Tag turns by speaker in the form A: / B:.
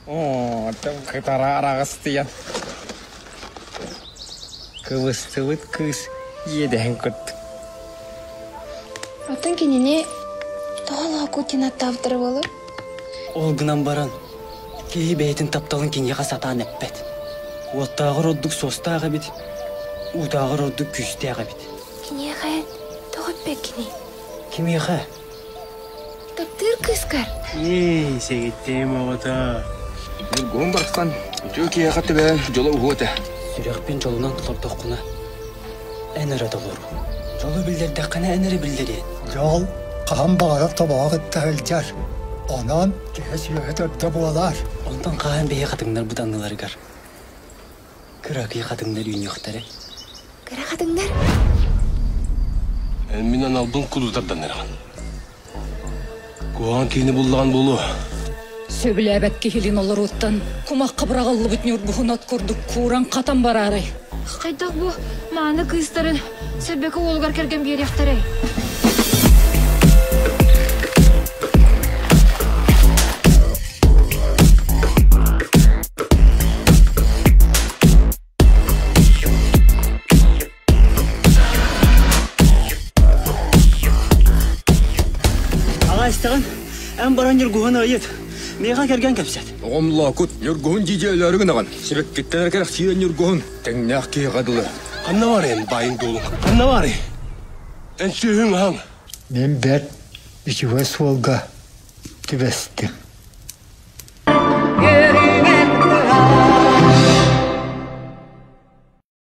A: Оо, кытара араҕастыйан. Кыбыстыбыт кыыс иэдэһин курдук.
B: Оттон кинини тоҕо Лоокутин аттаабыттара буолуой?
C: Ол гынан баран, киһи бэйэтин тапталын киниэхэ сатаан эппэт. Уоттааҕар ордук суостаах эбит, уутааҕар ордук күүстээх эбит.
B: Киниэхэ тоҕо эппэккиний?
C: Кимиэхэ?
B: Таптыыр кыыскар.
C: Ии, сэгиттиим оҕото.
D: Ньургуһун барахсан үтүө киһиэхэ түбэһэн дьоло уһуо этэ.
C: Сүрэхпин дьолунан толордоххуна, эн эрэ толору. Дьолу биллэрдэххинэ эн эрэ биллэриэн.
E: Дьол хаһан баҕарар тобоҕо кытта сылдьар. Онон киһи сүөһү төрдө буолар.
C: Онтон хаһан биһи хатыҥнарбыт анныларыгар кыракый хатыҥнар үүнүөхтэрэ.
B: Кыра хатыҥнар?
F: Эн мин аналбын кудутардан эрэҕин. Куһаҕан киһини буллаҕын буолуо.
G: Сөбүлээбэт киһилин олорууттан кумахха быраҕыллыбыт ньургуһун от курдук кууран-хатан бараарай.
H: Хайдах бу мааны кыыстарын Сэрбэкэ уолугар кэргэн биэриэхтэрэй?
C: Аҕа истэҕин, эн баран Ньургуһун ыйыт. Миэхэ кэргэн кэпсэт.
D: Оҕом Лоокут, Ньургуһун дьиэ өлөөрү гынаҕын. Сибэккиттэн эрэ кэрэхсиирэ Ньургуһун. Тэҥнээх киһиэхэ дылы.
F: Ханна баарый эн баайыҥ дуолуҥ? Ханна баарый? Эн сүөһүҥ аһаҥ.
E: Мин бэрт үчүгэй суолга түбэстим.